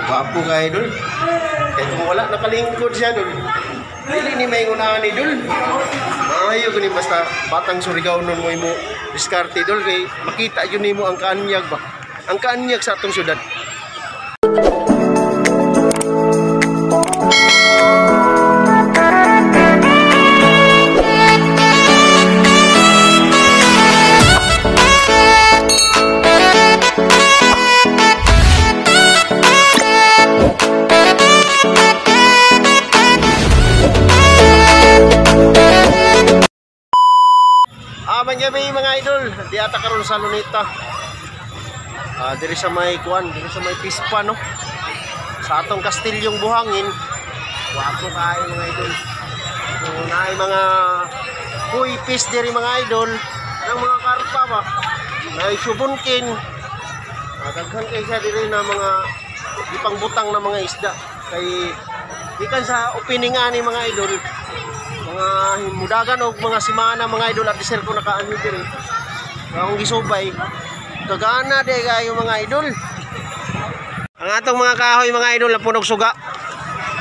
Gwapo kayo dul. Kaya kung wala nakalingkod siya dul, dili ni may ni dul. Maayo gani basta batang Surigao nun mo imo diskarte dul kay makita yun nimo ang kaanyag ba. Ang kaanyag sa atong syudad. Gabi mga idol, di ata karon sa Luneta. Diri sa may kuan, diri sa may Pispa no. Sa atong kastilyong buhangin. Wapo kayo mga idol. So, naay mga huy fish diri mga idol, ng mga karpa ba. Naay subunkin. Daghan kay siya diri na mga ipangbutang na mga isda. Kay gikan sa opening ani mga idol, mga himudagan og mga simana mga idol at sir ko nakaanhi diri. Akong gisubay kagana di kayo mga idol. Ang atong mga kahoy mga idol napunog suga.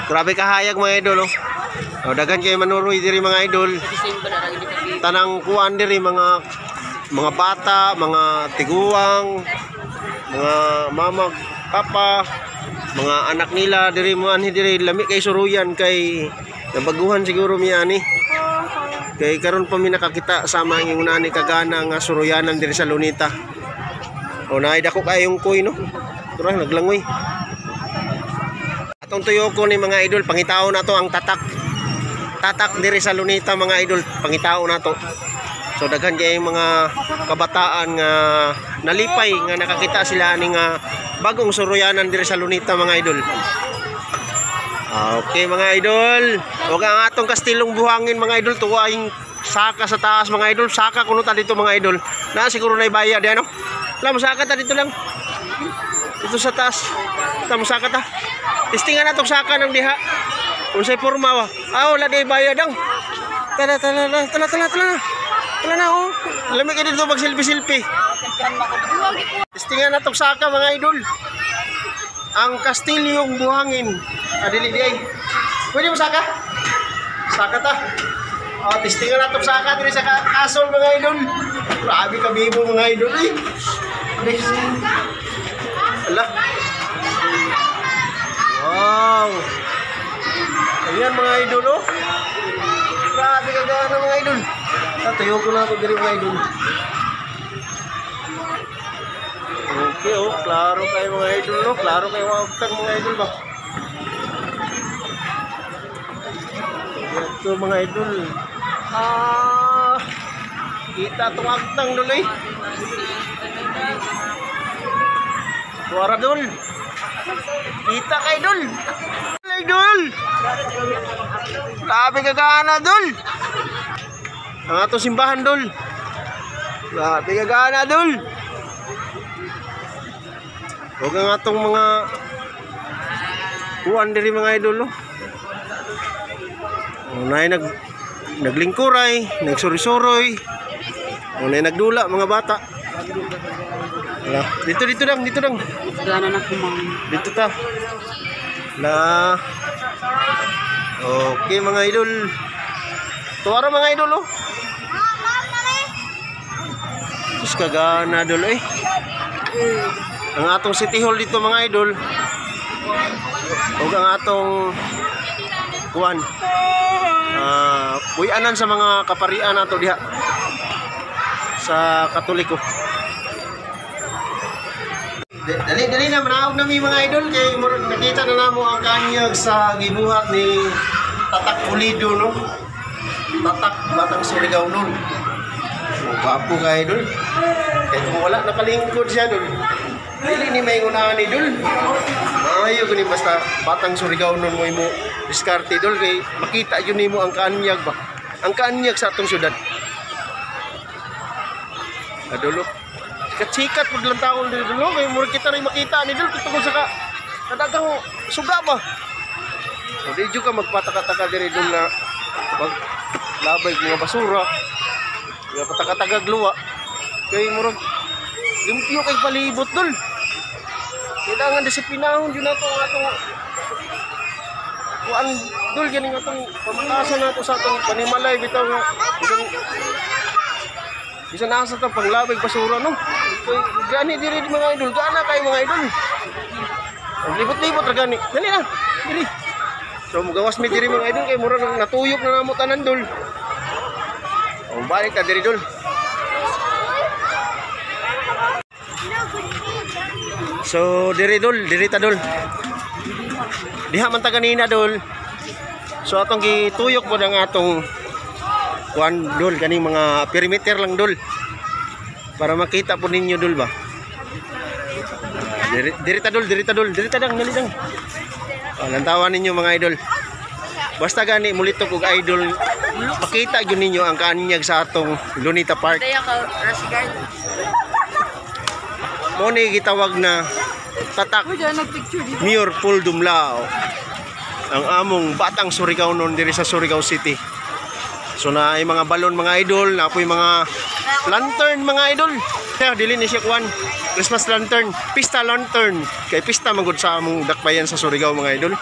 Grabe kahayag mga idol oh. Oh, daghan kay manuroy diri mga idol. Tanang kuan diri mga bata, mga tiguang, mga mama, papa, mga anak nila diri mo anhi diri lami kay suruyan kay nabaguhan siguro mi ani. Kay karon pa mi nakakita sama ang ingon ani kagana nga suruyanan diri sa Luneta. O naay dako kayong koy no. Tara naglangoy. Atong tuyoko ni mga idol, pangitao nato ang tatak. Tatak diri sa Luneta mga idol, pangitao nato. So daghan kay mga kabataan nga nalipay nga nakakita sila ani nga bagong suruyanan diri sa Luneta mga idol. Okay mga idol, og ang atong kastilong buhangin mga idol, tuwa yung saka sa taas mga idol, saka kuno ta dito mga idol. Na siguro na ibaya di ano. Lam saka ta dito lang. Dito sa taas. Ta saka ta. Testingan natong saka ng diha. Unsay porma wa? Ah, wala di bayad dang. Tala tala tala tala tala. Tala na oh. Lami kay dito mag selfie-selfie. Testingan natong saka mga idol. Ang kastilyong buhangin. Dili di ay. Pwede mo saka? Saka ta. Oh, testingan nato saka diri sa kasol mga idol. Grabe ka bibo mga idol eh. Ala. Wow. Ayan mga idol oh. Grabe ka gana mga idol. Tatayo ko na ako diri mga idol. Okay oh, klaro kayo mga idol no. Klaro kayo mga utang mga idol ba. Ito mga idol. Ah, kita itong agtang dul eh. Suara dul. Kita kay dul. Idol. Grabe ka gana dul. Ang atong simbahan dul. Grabe ka gana dul. Huwag ang atong mga kuwan diri mga idol oh. Unay naglingkuray, nagsuroy-suroy. Unay nagdula mga bata. Ala, dito dito lang, dito lang. Gana na kumang. Dito ta. La. Okay mga idol. Tuwara mga idol oh. Sus kagana dul eh. Ang atong City Hall dito mga idol. Ug ang atong kuan. Puy-anan sa mga kaparian nato diha sa Katoliko. Dali dali na manaog na mi mga idol kay nakita na namo ang kanyag sa gibuhat ni Tatak Pulido no. Tatak batang Surigao nun. Gwapo ka idol. Kay kung wala nakalingkod siya dul. Dili ni may ni dul. Maayo gani basta batang Surigao nun mo imo diskarte dul kay makita yun nimo ang kaanyag ba. Ang kaanyag sa atong syudad. Adulo. Sikat-sikat pud lang taon dito no kay murag kita rin makita ni dul tungkol sa kadagang suga ba. O di jud ka magpataka-taka diri dul na mag labay mga basura. Mga patakatagag luwa. Kay murag limpyo kay palibot dul. Kay Kailangan disiplinahon jud nato ang atong kuan, dol, ganing atong pamatasan nato sa atong panimalay bitaw nga bisan bisan asa ta panglawig basura, no? Kay gani diri, mga idol, gana kay mga idol. Ang libot-libot ra gani. Dali na. Diri. So mugawas mi diri, mga idol, kay mura nang natuyok na namo tanan, dol. O balik ta diri, dol. So diri, dol, diri ta, dol. Diha man ta ganina, dol. So atong gituyok po ang atong kuan, dol, kaning mga perimeter lang, dol. Para makita po ninyo, dol ba. Diri, diri ta, dol, diri ta, dol, diri ta dang, dali dang. Oh, lantawan ninyo, mga idol. Basta gani mulitok og idol, makita gyud ninyo ang kaanyag sa atong Luneta Park. Daya ka, Rashguard. Mo ni gitawag na tatak Uy, dyan nagpicture dito. Mayor Paul Dumlao, ang among batang Surigao noon diri sa Surigao City. So na ay mga balon, mga idol, na po'y mga lantern, mga idol. Kaya dili ni siya kuan, Christmas lantern, pista lantern. Kay pista man gud sa among dakbayan sa Surigao, mga idol.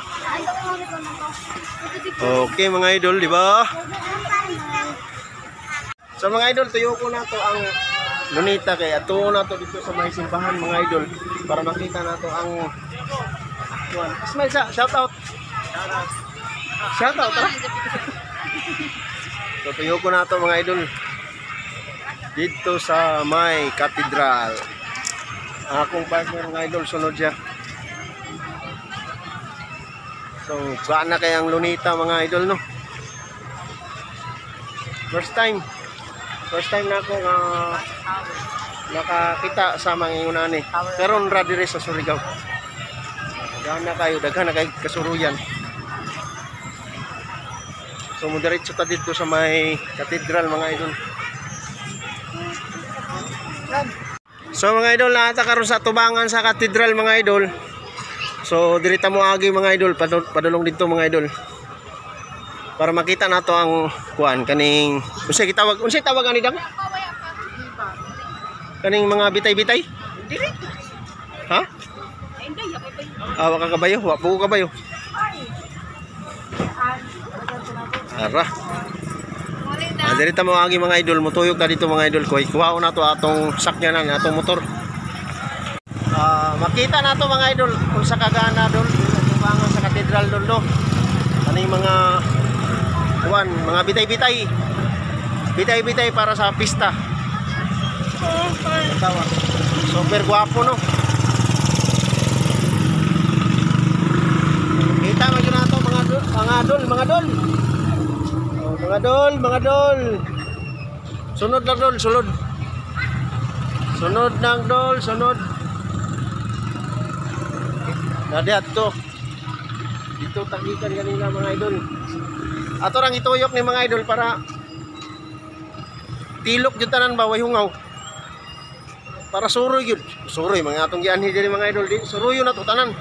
Okay, mga idol, di ba? So mga idol, tuyo ko na to ang Luneta kay ato na to dito sa may simbahan, mga idol, para makita nato ang kuan. Smile sa shout out. Shout out, tara. So tuyo ko na to, mga idol, dito sa may katedral. Akong partner, mga idol, sunod siya. So gaan na kay ang Luneta, mga idol, no? First time. First time na ako nga nakakita sa mga ingon ani. Karon ra diri sa Surigao. Daghan na kayo, daghan na kay kasuruyan. So mo diretso ta dito sa may katedral, mga idol. So mga idol, naa ta karon sa tubangan sa katedral, mga idol. So diri ta mo agi, mga idol, padulong dito, mga idol. Para makita nato ang kuan kaning unsay gitawag, unsay tawag ani dang? Kaning mga bitay-bitay? Dili. Ha? Ay, hindi. Ako ba? Ah, wa ka kabayo, wa po kabayo. Ara. Ah, diri ta mo agi, mga idol, mutuyog ta dito, mga idol ko. Kuhaon na to atong sakyanan, atong motor. Ah, makita na to, mga idol, kung sa kagana dol, tubangan sa katedral dol, no. Kaning mga kuan, mga bitay-bitay. Bitay-bitay para sa pista. Tawa. Super gwapo, no. Kita mo na to, mga dol, mga dol, mga dol. Oh, mga dol, mga dol. Sunod lang, dol, sunod. Sunod nang dol, sunod. Nadiat to. Dito tagikan kanina, mga idol. Ato rang ituyok ni mga idol para tilok jud tanan ba, way hungaw. Para suroy gyud. Suroy mga atong gianhi diri, mga idol, di suroyo na to tanan.